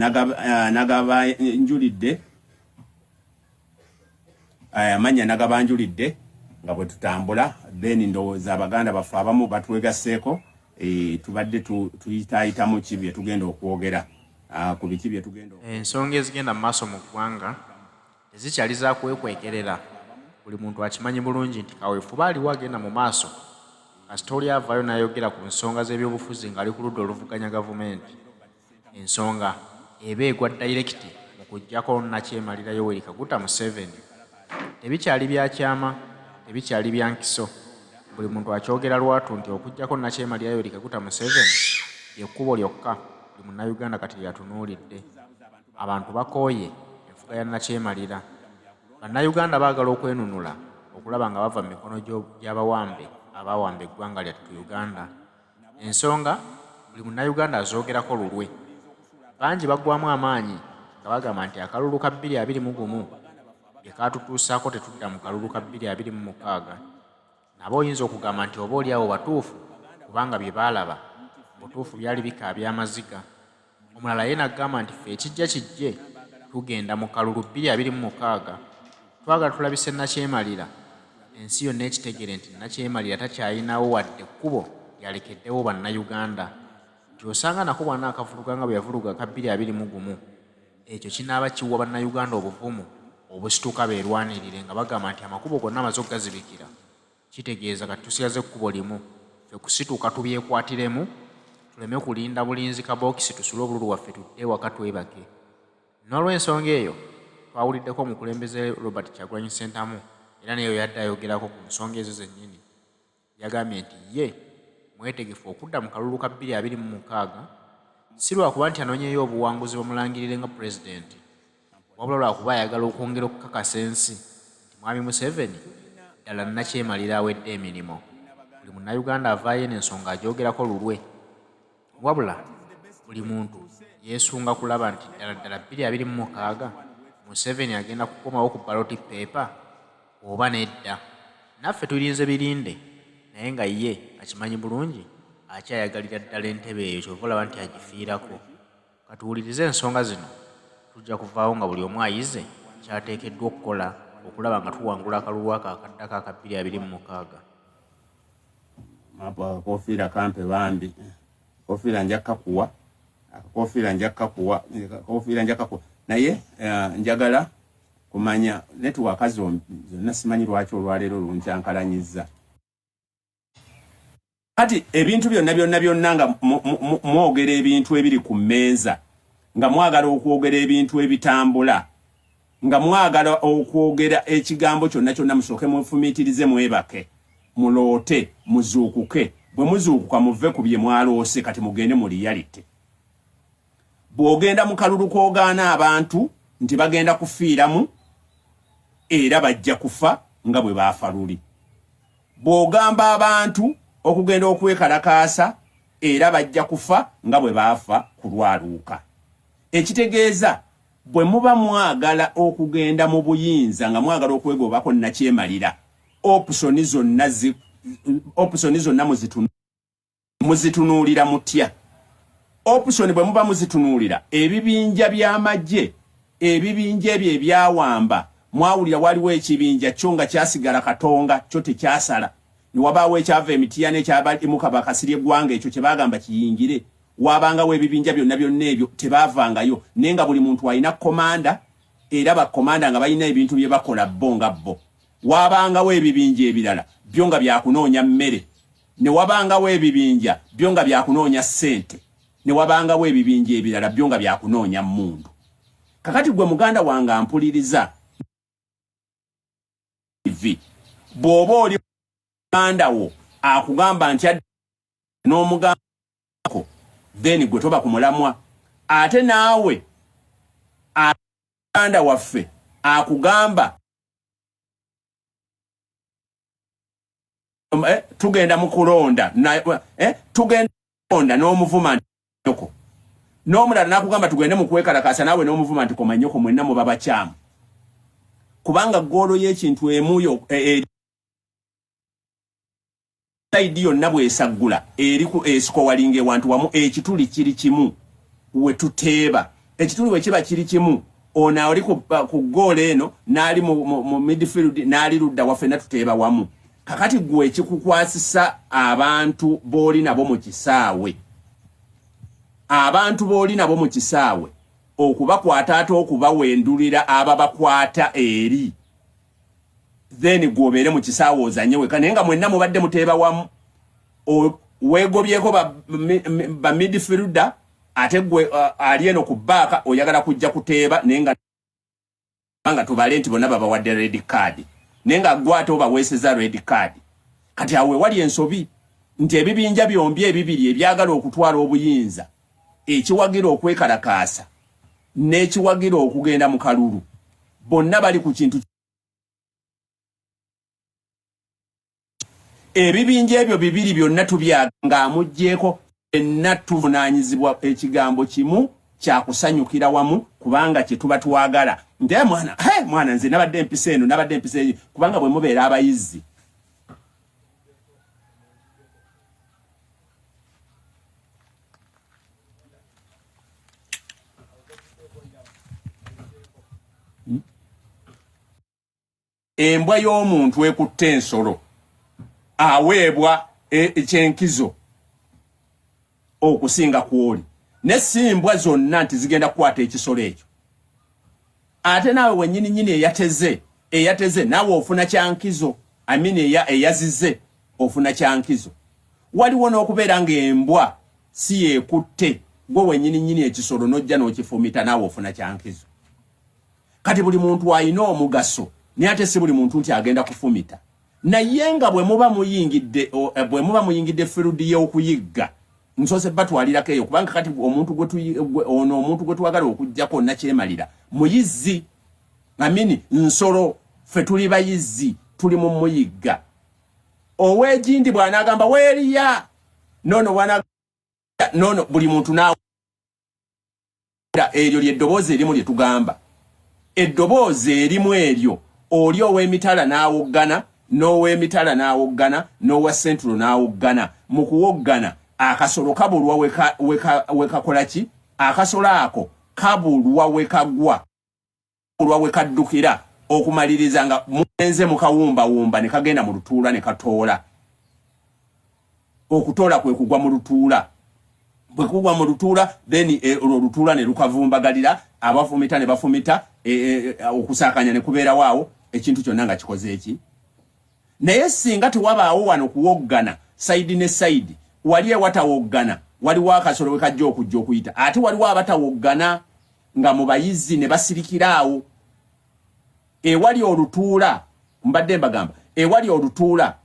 Nagabanjulidde amannya, nagabanjulidde nga bwe tutambula. Then ndowooza abaganda baffe abamu batwegasseeko. Tubadde tuyitaayitamu ki bye tugenda okwogera ku biki bye tugenda. Ensonga ezigenda mu maaso mu ggwanga tezikyali za kwekwekerera. Buli muntu akimanyi bulungi nti kaweefube aliwo agenda mu maaso. Kasita oli avaayo n'ayogera ku nsonga z'ebyobufuzi ng'ali ku ludda oluvuganya gavumenti, ensonga eba egwa direct mu kuggyako Nnakyemalira Yoweri Kaguta Museveni. Tebikyali bya kyama, tebikyali bya nkiso. Buli muntu akyogera lwatu nti okuggyako Nnakyemalira Yoweri Kaguta Museveni lye kkubo lyokka buli Munnayuganda kati ly'atunuulidde. Abantu bakooye enfuga ya Nnakyemalira. Bannayuganda baagala okwenunula okulaba nga bava mu mikono gy'abawambe abaawamba eggwanga lyattu Uganda. Ensonga buli Munnayuganda azoogerako lulwe. Bangi baggwaamu amaanyi nga bagamba nti akalulu ka 2021 bye kaatutuusaako tetudda mu kalulu ka 2026. Nabo oyinza okugamba nti oba oli awo batuufu kubanga bye baalaba mu butuufu byali bikaabya amaziga. Omulala ye n'agamba nti ffe ekijja kijje tugenda mu kalulu 2026. Twagala tulabise Nnakyemalira, ensi yonna ekitegere nti Nnakyemalira takyalinawo wadde kkubo ly'alekeddewo Bannayuganda. Nti osanga nako bw'anaakavuluga nga bwe yavuluga aka 2021, ekyo kinaaba kiwa Bannayuganda obuvumu obusituka beerwanirire nga bagamba nti amakubo gonna amaze okugazibikira. Kitegeeza kati tusigaza ekkubo limu, ffe kusituka tubyekwatiremu tuleme kulinda bulinzi kabookisi tusule obululu bwaffe tudde ewaka twebake. N'olwensonga eyo twawuliddeko omukulembeze Robert Kyagulanyi Ssentamu era naye yadde ayogerako ku nsonga ezo zennyini. Yagambye nti ye mwetegefu okudda mu kalulu ka 2026 si lwakuba nti anoonyeeyo obuwanguzi bamulangirire nga pulezidenti, wabula lwakuba ayagala okwongera okukakasa ensi nti Mwami Museveni ddala nnakyemalira awedde emirimu. Buli Munnayuganda avaayo eno ensonga agyogerako lulwe. Wabula buli muntu yeesunga kulaba nti ddala ddala 2026 Museveni agenda kukomawo ku ballot paper oba nedda. Naffe tulinze birinde naye nga ye akimanyi bulungi akyayagalira ddala entebe eyo ky'ova olaba nti agifiirako. Katuwulirize ensonga zino, tujja kuvaawo nga buli omu ayize ky'ateekeddwa okukola okulaba nga tuwangula akalulu ako akaddako aka 2026. Apo akakofiira kampe bambi. Kofiira nja kakuwa, akakofiira nja kakuwa, akakofiira nja kakuwa, naye njagala kumanya network zonna. Simanyi lwaki olwaleero lunkyankalanyizza. Kati ebintu byonna byonna byonna nga mwogera ebintu ebiri ku mmeeza, nga mwagala okwogera ebintu ebitambula, nga mwagala okwogera ekigambo kyonna kyonna, musooke mwefumiitirize, mwebake, muloote, muzuukuke. Bwe muzuukuka, muve ku bye mwaloose, kati mugende mu reality. Bw'ogenda mu kalulu k'ogaana abantu nti bagenda kufiiramu, era bajja kufa nga bwe baafa luli. Bw'ogamba abantu okugenda okwekalakaasa, era bajja kufa nga bwe baafa ku lwaluuka. Ekitegeeza bwe muba mwagala okugenda mu buyinza, nga mwagala okwegobako nnakyemalira, option zonna muzitunuulira mutya? Option bwe muba muzitunuulira, ebibinja by'amagye, ebibinja ebyo ebyawamba, mwawulira waliwo ekibinja kyo nga kyasigala Katonga, kyo tekyasala, ne wabaawo ekyava Emitiya n'ekyabalimuka bakasirye eggwanga, ekyo kye baagamba kiyingire. Wabangawo ebibinja byonna byonna, ebyo tebaavangayo, naye nga buli muntu alina commander, era ba commander nga balina ebintu bye bakola bo nga bo. Wabangawo ebibinja ebirala byo nga byakunoonya mmere, ne wabangawo ebibinja byo nga byakunoonya ssente, ne wabangawo ebibinja ebirala byo nga byakunoonya mmundu. Kakati gwe muganda wange ampuliriza, bw'oba oli muganda wo akugamba nti n'omugambako, then gwe toba ku mulamwa. Ate naawe muganda waffe akugamba tugenda mu kulonda, tugenda kulonda, n'omuvuma nti nyoko, n'omulala n'akugamba tugende mu kwekalakaasa, naawe n'omuvuma nti koma nyoko, mwenna muba bakyamu, kubanga goal y'ekintu emu side yonna bw'esaggula eri ku esikowalinga ewantu wamu, ekituli kiri kimu we tuteeba. Ekituli bwe kiba kiri kimu, ono ali ku goolo eno n'ali mu midfield n'ali ludda wa, ffenna tuteeba wamu. Kakati gwe ekikukwasisa abantu b'oli nabo mu kisaawe, abantu b'oli nabo mu kisaawe okubakwata ate okubawendulira ababakwata eri, then gwe obeere mu kisaawe ozanye weka, naye nga mwenna mubadde muteeba wamu, weegobyeko ba midfielder, ate gwe ali eno ku baaka oyagala kujja kuteeba, naye nga tubale nti bonna babawadde red card, naye nga gwe ate obaweeseza red card. Kati awo ewali ensobi nti ebibinja byombi ebibiri ebyagala okutwala obuyinza, ekiwagira okwekalakaasa n'ekiwagira okugenda mu kalulu, bonna bali ku kintu. Ebibinja ebyo bibiri byonna tubyaga ng'amuggyeko, fenna tuvunaanyizibwa ekigambo kimu kyakusanyukira wamu, kubanga kye tuba twagala nti mwana, he mwana, nze nabadde empisa eno, nabadde empisa eyo, kubanga bwe mubeera abayizzi embwa y'omuntu ekutte ensolo aweebwa ekyenkizo okusinga kwoli, ne si mbwa zonna nti zigenda kukwata ekisolo ekyo. Ate naawe wennyini nyini eyateze naawe ofuna kyankizo, I mean eyazize ofuna kyankizo. Waliwo n'okubeera ng'embwa si yeekutte, gwe wennyini nyini ekisolo n'ojja n'okifumita, naawe ofuna kyankizo. Kati buli muntu alina omugaso, naye ate si buli muntu nti agenda kufumita. Naye nga bwe muba muyingidde bwe muba muyingidde field y'okuyigga, nsoose batwalirako eyo, kubanga kati omuntu gwe ono omuntu gwe twagala okuggyako nakyemalira muyizzi, amini nsolo, ffe tuli bayizzi, tuli mu muyigga. Ow'egindi bw'anaagamba weeriya nono bwana nono, buli muntu na eryo lyeddoboozi erimu lye tugamba, eddoboozi erimu eryo, oli ow'emitala n'awoggana, n'ow'emitala n'awoggana, n'owa central n'awoggana. Mu kuwoggana akasolo kabulwa wekakola ki, akasolo ako kabulwa wekagwa, bulwa wekaddukira, okumaliriza nga mugenze mukawumbawumba ne kagenda mu lutuula ne katoola. Okutoola kwe kugwa mu lutuula. Bwe kugwa mu lutuula, then olwo olutuula ne lukavumbagalira, abafumita ne bafumita, okusaakanya ne kubeerawo awo, ekintu kyonna nga kikoze eki. Naye singa tewabaawo wano kuwoggana side ne side, wali ewatawoggana waliwo akasolo we kajja okujja okuyita, ate waliwo abatawoggana nga mu bayizi ne basirikira awo ewali olutuula. Mbadde mbagamba ewali olutuula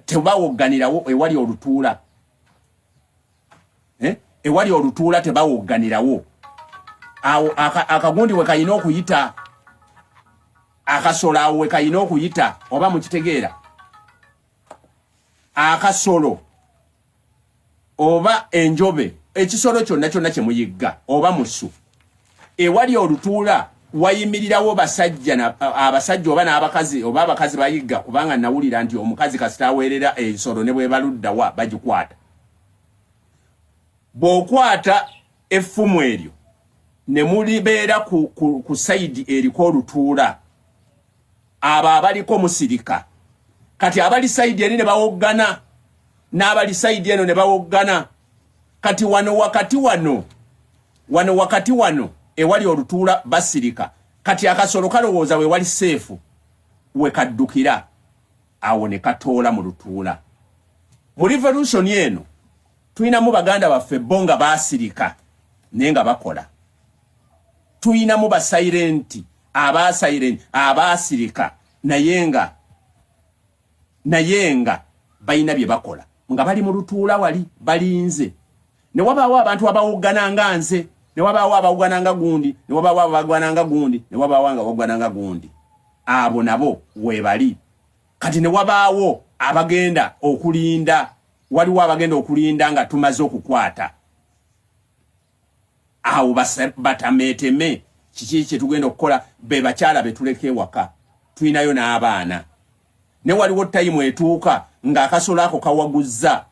tebawogganirawo, ewali olutuula ewali olutuula tebawogganirawo, awo akagundi we kalina okuyita, akasolo awo we kalina okuyita, oba mukitegeera, akasolo oba enjobe, ekisolo kyonna kyonna kye muyigga oba musu, ewali olutuula wayimirirawo basajja, abasajja oba n'abakazi, oba abakazi bayigga, kubanga nawulira nti omukazi kasita aweerera ensolo ne bwebaluddawa bagikwata. Bw'okwata effumu eryo ne mulibeera ku side eriko olutuula, abo abaliko musirika. Kati abali side eri ne bawoggana, n'abali side eno ne bawoggana. Kati wano wakati, wano wakati wano ewali olutuula basirika. Kati akasolo kalowooza we wali safe, we kaddukira awo ne katoola mu lutuula. Mu revolution eno tulinamu baganda baffe bo nga baasirika naye nga bakola, tulinamu basilent, abasilent abaasirika naye nga balina bye bakola nga bali mu lutuula wali balinze. Ne wabaawo abantu abawoggana nga nze, ne wabaawo abawoggana nga gundi, ne wabaawo abawoggana nga gundi, ne wabaawo nga bawoggana nga gundi, abo nabo weebali. Kati ne wabaawo abagenda okulinda, waliwo abagenda okulinda nga tumaze okukwata awo batameeteme kiki kyetugenda okukola. Be bakyala betuleka ewaka, tulinayo n'abaana, ne waliwo time etuuka ng'akasolo ako kawaguzza.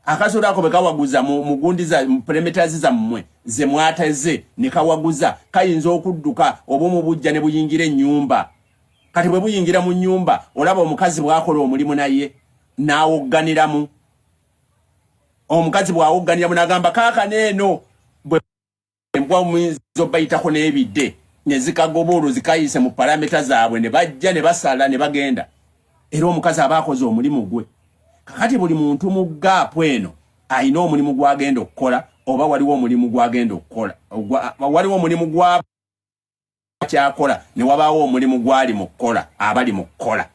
Akasolo ako bwe kawaguza mu gundi za mu perimeters zammwe ze mwateze ne kawaguza, kayinza okudduka obumu bujja ne buyingira ennyumba. Kati bwe buyingira mu nnyumba, olaba omukazi bw'akola omulimu naye n'awogganiramu. Omukazi bw'awogganiramu n'agamba kaakano eno bwe embwa muyinza obayitako n'ebidde ne zikagoba, olwo zikayise mu parameta zaabwe ne bajja ne basala ne bagenda. Era omukazi aba akoze omulimu gwe. Kakati buli muntu mu gaapu eno alina omulimu gw'agenda okukola, oba waliwo omulimu gw'agenda okukola, waliwo omulimu gwa kyakola, ne wabaawo omulimu gwali mu kukola, abali mu kukola.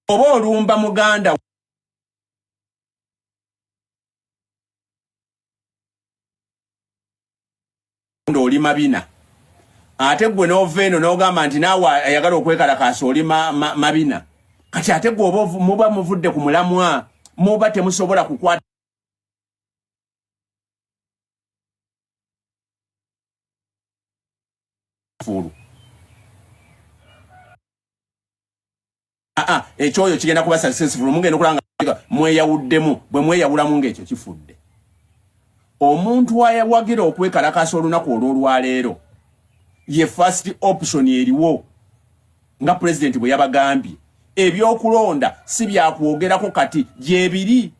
Oba olumba muganda oli mabina, ate gwe n'ova eno n'ogamba nti naawe ayagala okwekalakaasa oli mabina. Kati ate gwe oba muba muvudde ku mulamwa, muba temusobola kukwata fulu. Aa, ekyoyo kigenda kuba successful, mugenda okulanga mweyawuddemu. Bwe mweyawulamu ng'ekyo kifudde, omuntu awagira okwekalakasa olunaku olw'olwaleero ye first option eriwo, nga pulezidenti bwe yabagambye. Ebyokulonda si byakwogerako kati, gyebiri,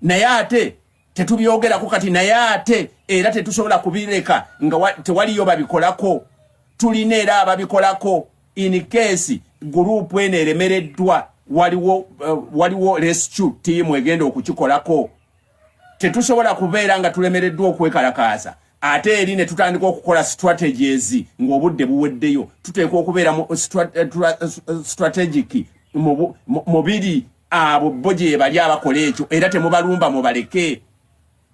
naye ate tetubyogerako kati, naye ate era tetusobola kubireka nga tewaliyo babikolako. Tulina era ababikolako. In case group eno eremereddwa, waliwo rescue team egenda okukikolako. Tetusobola kubeera nga tulemereddwa okwekalakaasa ate eri ne tutandika okukola strategies ng'obudde buweddeyo. Tuteekwa okubeera mu strategic mubiri. Abo bo gye bali abakola ekyo, era temubalumba, mubaleke.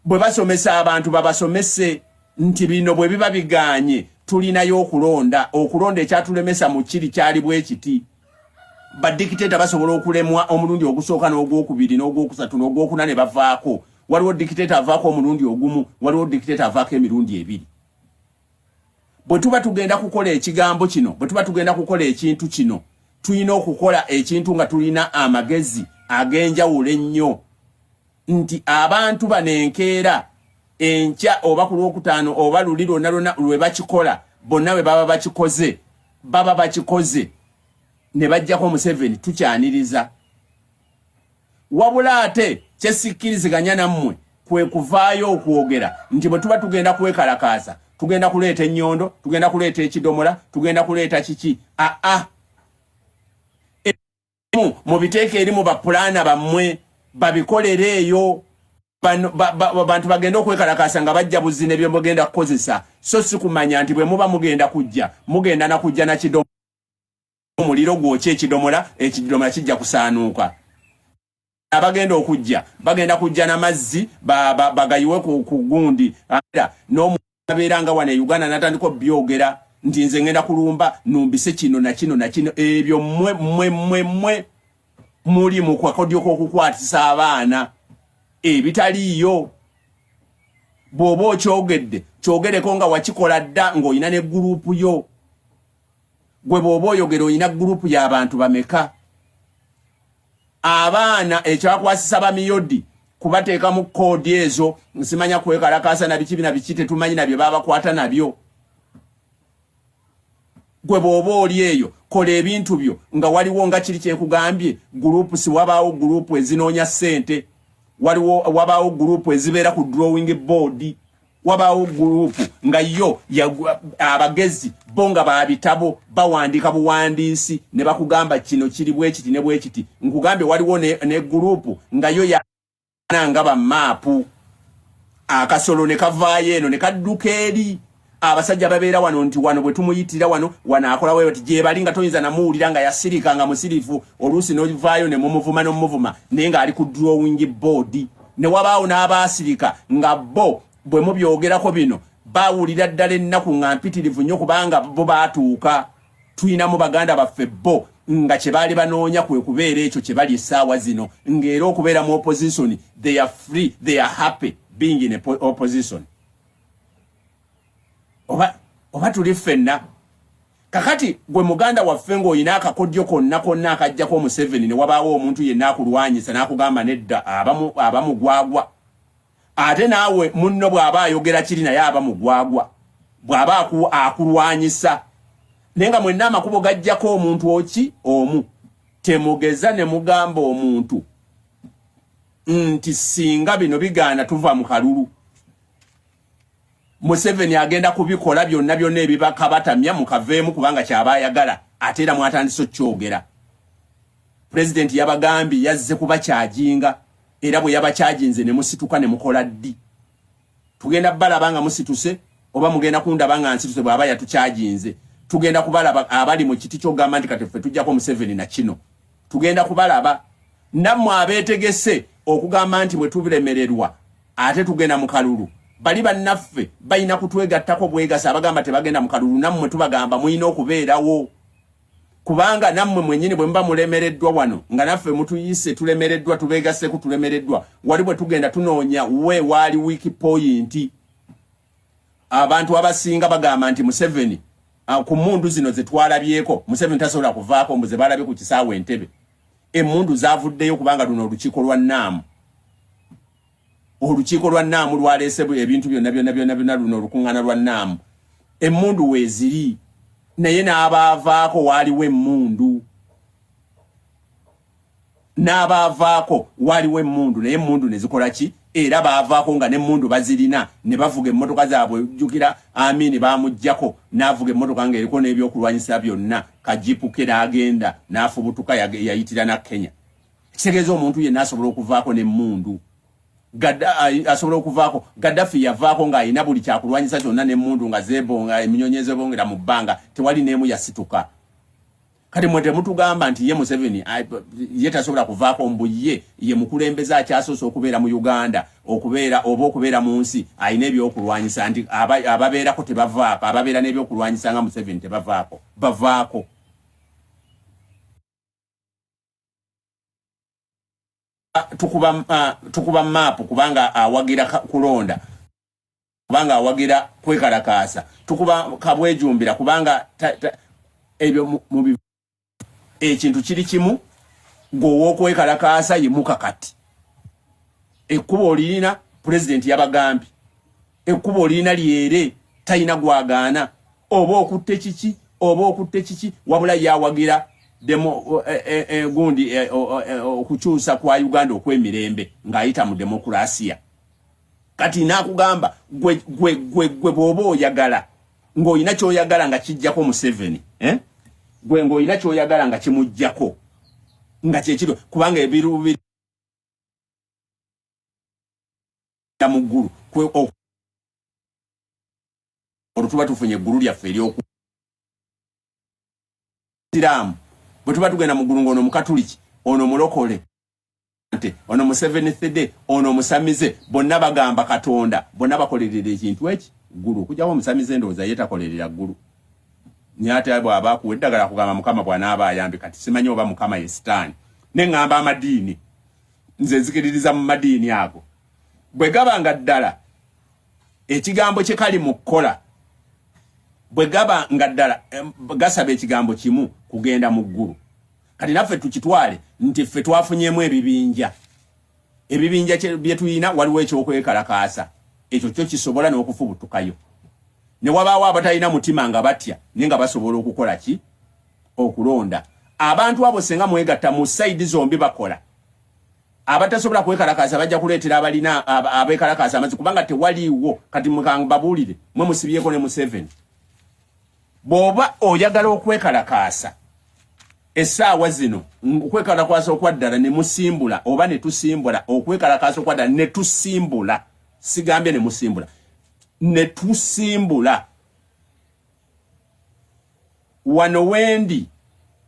Bwe basomesa abantu, babasomese nti bino bwe biba biganye, tulinayo okulonda. Okulonda ekyatulemesa mu kiri kyali bwe kiti. Badikiteeta basobola okulemwa omulundi ogusooka n'ogwokubiri n'ogwokusatu n'ogwokuna ne bavaako. Waliwo dikiteeta avaako omulundi ogumu, waliwo dikiteeta avaako emirundi ebiri. Bwe tuba tugenda kukola ekigambo kino, bwe tuba tugenda kukola ekintu kino, tulina okukola ekintu nga tulina amagezi ag'enjawulo ennyo, nti abantu bano enkeera, enkya, oba ku Lwokutaano, oba luli lwonna lwonna lwe bakikola, bonna bwe baba bakikoze, baba bakikoze ne bajjako Museveni, tukyaniriza. Wabula ate kyesikkiriziganya nammwe kwe kuvaayo okwogera nti bwe tuba tugenda kwekalakaasa, tugenda kuleeta ennyondo, tugenda kuleeta ekidomola, tugenda kuleeta kiki. Aa, mubiteeka eri mu bapulaana bammwe, babikolere eyo. Bantu bagenda okwekalakaasa nga bajja buzina ebyo mugenda kukozesa, so si kumanya nti bwe muba mugenda kujja, mugenda na kujja na kidomola, omuliro gwokya ekidomola, ekidomola kijja kusaanuuka. Abagenda okujja bagenda kujja n'amazzi bagayiwe ku gundi. N'omubeera nga wano e Uganda natandika obyogera nti nze ngenda kulumba numbise kino na kino na kino. Ebyo mmwe mmwe mmwe mmwe muli mu kakodyo k'okukwatisa abaana ebitaliiyo. Bw'oba okyogedde, kyogereko nga wakikola dda, ng'olina ne gurupu yo. Gwe bw'oba oyogera, olina gurupu y'abantu bameka? Abaana ekyakwasisa bamiyodi kubateekamu koodi ezo, nsimanya kwekalakaasa na biki na biki, tetumanyi nabye babakwata nabyo. Gwe bw'oba oli eyo, kola ebintu byo nga waliwo, nga kiri kyekugambye, gurupu. Si wabaawo gurupu ezinoonya ssente, waliwo wabaawo gurupu ezibeera ku drawing board, wabaawo gurupu nga yo abagezi bo nga babitabo bawandiika buwandiisi ne bakugamba kino kiri bwekiti ne bwekiti. Nkugambye waliwo ne gurupu nga yo yana nga bamaapu. Akasolo ne kavaayo eno ne kadduka eri abasajja babeera wano nti wano bwe tumuyitira wano, wano akola wewe ti gyebali, nga toyinza namuwulira, nga yasirika, nga musirifu. Oluusi novaayo ne mumuvuma n'omuvuma, naye ng'ali ku drawing board. Ne wabaawo n'abaasirika nga bo bwe mubyogerako bino bawulira ddala ennaku nga mpitirivu nnyo, kubanga bo baatuuka. Tulinamu baganda baffe bo nga kye baali banoonya kwe kubeera ekyo kye bali essaawa zino, ng'era okubeera mu opposition, they are free, they are happy being in a opposition. Oba tuli ffenna. Kakati gwe muganda waffe ng'olina akakodyo konna konna akajjako Museveni, ne wabaawo omuntu yenna akulwanyisa n'akugamba nedda, aba mugwagwa. Ate naawe munno bw'aba ayogera kiri naye aba mugwagwa bw'aba akulwanyisa, naye nga mwenna amakubo gajjako omuntu oki omu. Temugeza ne mugamba omuntu nti singa bino bigaana tuva mu kalulu, Museveni agenda kubikola byonna byonna ebibakabatamya mukaveemu, kubanga kyaba ayagala. Ate era mwatandise okukyogera, pulezidenti yabagambye yazze kubakyajinga, era bwe yabakyajinze ne musituka ne mukola ddi? Tugenda balaba nga musituse oba mugenda kundaba nga nsituse? Bw'aba yatukyajinze, tugenda kubalaba abali mu kiti ky'okugamba nti kati ffe tujjako Museveni na kino. Tugenda kubalaba nammwe abeetegese okugamba nti bwe tulemererwa ate tugenda mu kalulu. Bali bannaffe balina kutwegattako bwegasa abagamba tebagenda mu kalulu. Nammwe tubagamba mulina okubeerawo, kubanga nammwe mwennyini bwe muba mulemereddwa wano nga naffe mutuyise tulemereddwa, tubeegasseko tulemereddwa wali, bwe tugenda tunoonya we waali weak point. Abantu abasinga bagamba nti Museveni, ku mmundu zino ze twalabyeko, Museveni tasobola kuvaako, mbu ze balabye ku kisaawe Entebe, emmundu zavuddeyo kubanga luno olukiiko lwa Naamu, olukiiko lwa Naamu lwaleese ebintu byonna byonna byonna byonna. Luno olukuŋŋaana lwa Naamu, emmundu weeziri, naye n'abaavaako waaliwo emmundu, n'abaavaako waaliwo emmundu, naye emmundu ne zikola ki? Era baavaako nga n'emmundu bazirina ne bavuga emmotoka zaabwe. Jjukira Amini bamuggyako n'avuga emmotoka ng'eriko n'ebyokulwanyisa byonna, kajipu ke, n'agenda n'afubutuka, yayitira na Kenya. Kitegeeza omuntu yenna asobola okuvaako n'emmundu, asobola okuvaako. Gaddafi yavaako ng'alina buli kyakulwanyisa kyonna n'emmundu nga zebonga, eminyonyi ezebongera mu bbanga, tewali n'emu yasituka. Kati mwe temutugamba nti ye Museveni ye tasobola kuvaako, mbu ye ye mukulembeze akyasoose okubeera mu Uganda okubeera oba okubeera mu nsi alina ebyokulwanyisa, nti ababeerako tebavaako, ababeera n'ebyokulwanyisa nga Museveni tebavaako. Bavaako. Tukuba maapu kubanga awagira kulonda, kubanga awagira kwekalakaasa. Tukuba kabwejumbira kubanga ebyo mu ekintu kiri kimu. Gwe ow'okwekalakaasa, yimuka kati, ekkubo olirina. Pulezidenti yabagambye ekkubo olirina lyere, talina gwagaana, oba okutte kiki oba okutte kiki, wabula yawagira demo gundi okukyusa kwa Uganda okw'emirembe ng'ayita mu demokurasiya. Kati nakugamba gwe gwe gwe gwe bw'oba oyagala ng'olina ky'oyagala nga kijjako Museveni, eh? Gwe ng'olina ky'oyagala nga kimuggyako nga kyekiro, kubanga ebiruubirira mu ggulu, olwo tuba tufunye eggulu lyaffe ery'oku siraamu. Bwe tuba tugenda mu ggulu ng'ono mukatuliki, ono mulokole, ono mu Seventh Day, ono omusamize, bonna bagamba Katonda, bonna bakolerera ekintu eki ggulu, okujjawo omusamize ndowooza ye takolerera ggulu, naye ate bw'aba akuwa eddagala kugamba Mukama bw'anaaba ayambe. Kati simanyi oba Mukama ye Sitaani. Ne ŋŋamba amadiini, nze nzikiririza mu madiini ago, bwe gaba nga ddala ekigambo kye kali mu kukola, bwe gaba nga ddala gasaba ekigambo kimu, kugenda mu ggulu. Kati naffe tukitwale nti ffe twafunyemu ebibinja, ebibinja bye tulina, waliwo ekyokwekalakaasa, ekyo kyo kisobola n'okufubutukayo ne wabaawo abatalina mutima nga batya, naye nga basobola okukola ki? Okulonda. Abantu abo senga mwegatta mu side zombi bakola, abatasobola kwekalakaasa bajja kuleetera abalina abekalakaasa amazzi, kubanga tewaliiwo. Kati mbabuulire, mwe musibyeko ne Museveni, bw'oba oyagala okwekalakaasa essaawa zino, okwekalakaasa okwaddala ne musimbula oba ne tusimbula, okwekalakaasa okwaddala ne tusimbula, sigambye ne musimbula, ne tusimbula wano wendi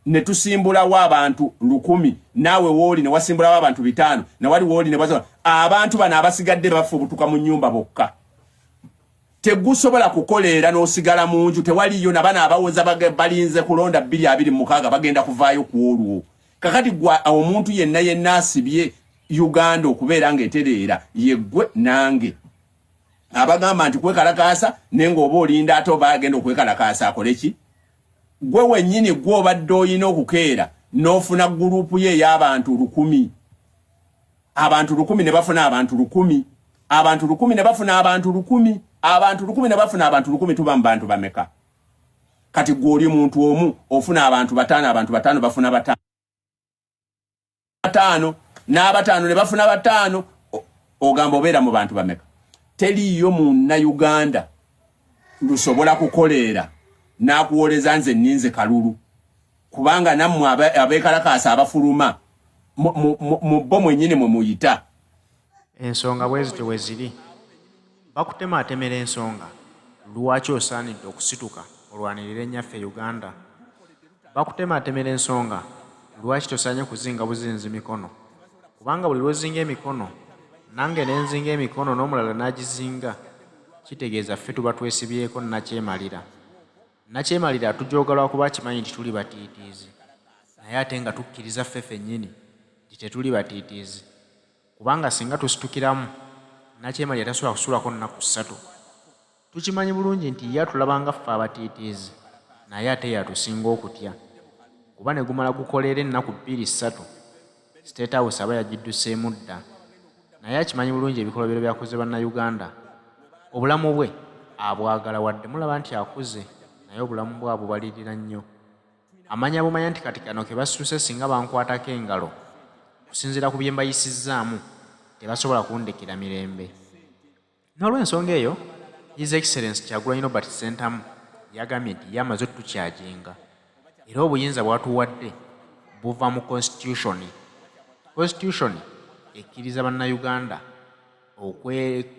ne tusimbulawo abantu 1000, naawe wooli ne wasimbulawo abantu 500, nawali wooli ne abantu bano abasigadde bafubutuka mu nnyumba bokka. Tegusobola kukoleera n'osigala mu nju, tewaliyo. Nabana abawoza balinze kulonda 2026, bagenda kuvaayo ku olwo. Kakati gwa omuntu yenna yenna asibye Uganda okubeera ng'etereera yeggwe nange abagamba nti kwekalakaasa, naye ng'oba olinda ate oba agenda okwekalakaasa akole ki? Gwe wennyini gwe obadde olina okukeera n'ofuna gurupu ye ey'abantu 1000, abantu 1000 ne bafuna abantu 1000, abantu 1000 ne bafuna abantu 1000, abantu 1000 ne bafuna abantu 1000, tuba mu bantu bameka? Kati gwe oli muntu omu ofuna abantu 5, abantu 5 bafuna 5, n'abataano ne bafuna 5, ogamba obeera mu bantu bameka? Teriiyo munnayuganda lusobola kukoleera n'akuwoleza nze nninze kalulu, kubanga nammwe abeekalakaasa abafuluma mu bo mwennyini mwe muyita. Ensonga bwe zityo bwe ziri. Bakutemaatemera ensonga lwaki osaanidde okusituka olwanirire nnyaffe Uganda. Bakutemaatemera ensonga lwaki tosaanye kuzinga buzinzi mikono, kubanga buli lw'ozinga emikono nange ne nzinga emikono n'omulala n'agizinga, kitegeeza ffe tuba twesibyeko nnakyemalira. Nnakyemalira atujooga lwakuba akimanyi nti tuli batiitiizi, naye ate nga tukkiriza ffe ffennyini nti tetuli batiitiizi, kubanga singa tusitukiramu, nnakyemalira tasobola kusulako nnaku 3. Tukimanyi bulungi nti ye atulaba nga ffe abatiitiizi, naye ate y'atusinga okutya, kuba ne gumala gukoleera ennaku 2 3, State House aba yagidduseemu dda. Naye akimanyi bulungi ebikolobero by'akoze Bannayuganda. Obulamu bwe abwagala wadde mulaba nti akuze, naye obulamu bwe abubalirira nnyo. Amanya bumanya nti kati kano ke basuuse singa bankwatako engalo, okusinziira ku bye mbayisizzaamu, tebasobola kundekera mirembe. N'olwensonga eyo, His Excellency Kyagulanyi Robert Ssentamu yagambye nti ye amaze otukyajinga era obuyinza bw'atuwadde buva mu Constitution. Constitution ekkiriza Bannayuganda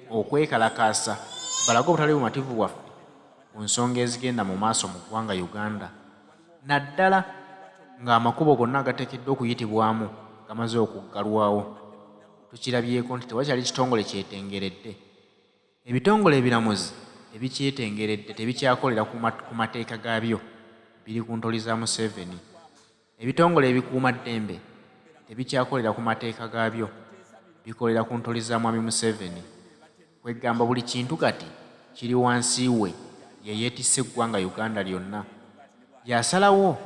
okwekalakaasa balage obutali bumativu bwaffe ku nsonga ezigenda mu maaso mu ggwanga Uganda naddala ng'amakubo gonna agateekeddwa okuyitibwamu gamaze okuggalwawo. Tukirabyeko nti tewakyali kitongole kyetengeredde. Ebitongole ebiramuzi tebikyetengeredde, tebikyakolera ku mateeka gaabyo, biri ku ntoli za Museveni. Ebitongole ebikuumaddembe tebikyakolera ku mateeka gaabyo, bikolera ku ntoli za Mwami Museveni. Kwegamba buli kintu kati kiri wansi we, ye yeetisse eggwanga Uganda lyonna. Y'asalawo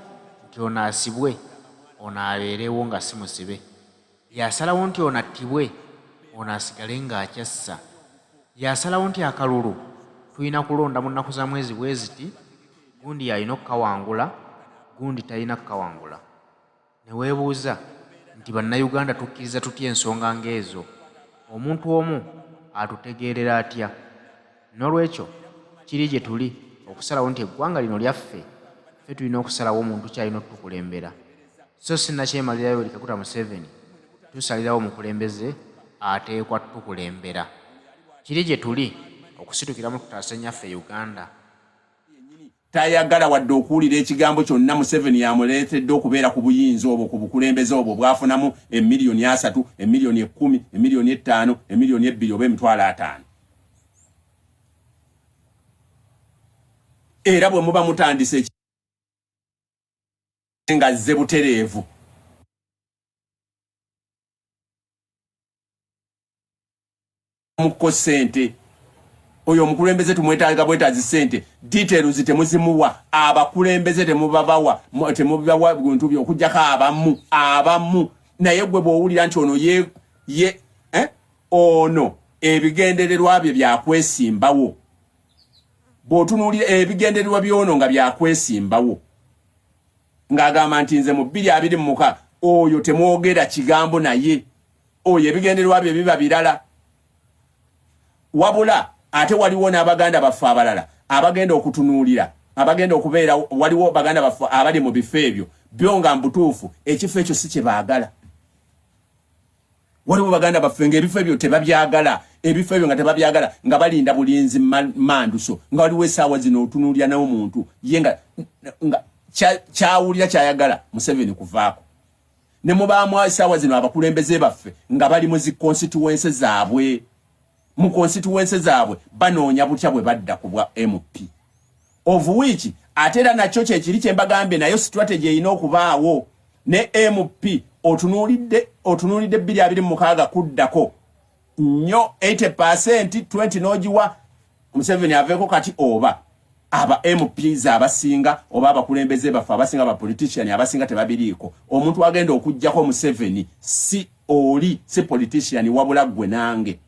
nti ono asibwe, ono abeerewo nga si musibe. Y'asalawo nti ono attibwe, ono asigale ng'akyassa. Y'asalawo nti akalulu tulina kulonda mu nnaku za mwezi bwe ziti, gundi y'alina okukawangula, gundi talina kukawangula. Ne weebuuza nti Bannayuganda tukkiriza tutya ensonga ng'ezo? Omuntu omu atutegeerera atya? Noolwekyo kiri gye tuli okusalawo nti eggwanga lino lyaffe, ffe tulina okusalawo muntu ki alina otukulembera. So si nnakyemalira Yoweri Kaguta Museveni tusalirawo omukulembeze ateekwa tukulembera. Kiri gye tuli okusitukiramu tutaase nnyaffe Uganda. Tayagala wadde okuwulira ekigambo kyonna Museveni yamuleetedde okubeera ku buyinza obwo, ku bukulembeze obwo bw'afunamu emiliyoni 30, emiliyoni 10, emiliyoni 5, emiliyoni 2 oba emitwalo 50. Era bwe muba mutandise nga azze butereevu mukko ssente, oyo omukulembeze tumwetaaga bwetaazi ssente, details temuzimuwa, abakulembeze temubabawa, temubawa bintu byo okuggyako abamu. Naye gwe bw'owulira nti ono ye, ye, ono ebigendererwa bye byakwesimbawo, bw'otunuulira ebigendererwa by'ono nga byakwesimbawo, ng'agamba nti nze mu 2026, oyo temwogera kigambo naye, oyo ebigendererwa bye biba birala. Wabula ate waliwo n'abaganda baffe abalala abagenda okutunuulira, abagenda okubeera, waliwo baganda baffe abali mu bifo ebyo byo nga mbutuufu ekifo ekyo si kye baagala. Waliwo baganda baffe ng'ebifo ebyo tebabyagala, ebifo ebyo nga tebabyagala, nga balinda bulinzi manduso, nga waliwo essaawa zino otunuulira n'omuntu ye nga kyawulira kyayagala Museveni kuvaako. Ne mubaamu essaawa zino abakulembeze baffe nga bali mu zi constituency zaabwe, mu constituency zaabwe banoonya butya bwe badda ku bwa MP, of which ate era nakyo kyekiri kye mbagambye, nayo strategy erina okubaawo ne MP. Otunuulidde 2026 kuddako nnyo 80%, 20 n'ogiwa Museveni aveeko kati oba. Aba MPs abasinga oba abakulembeze baffe abasinga, ba politician abasinga tebabiriiko. Omuntu agenda okuggyako Museveni si oli, si politician, wabula ggwe nange.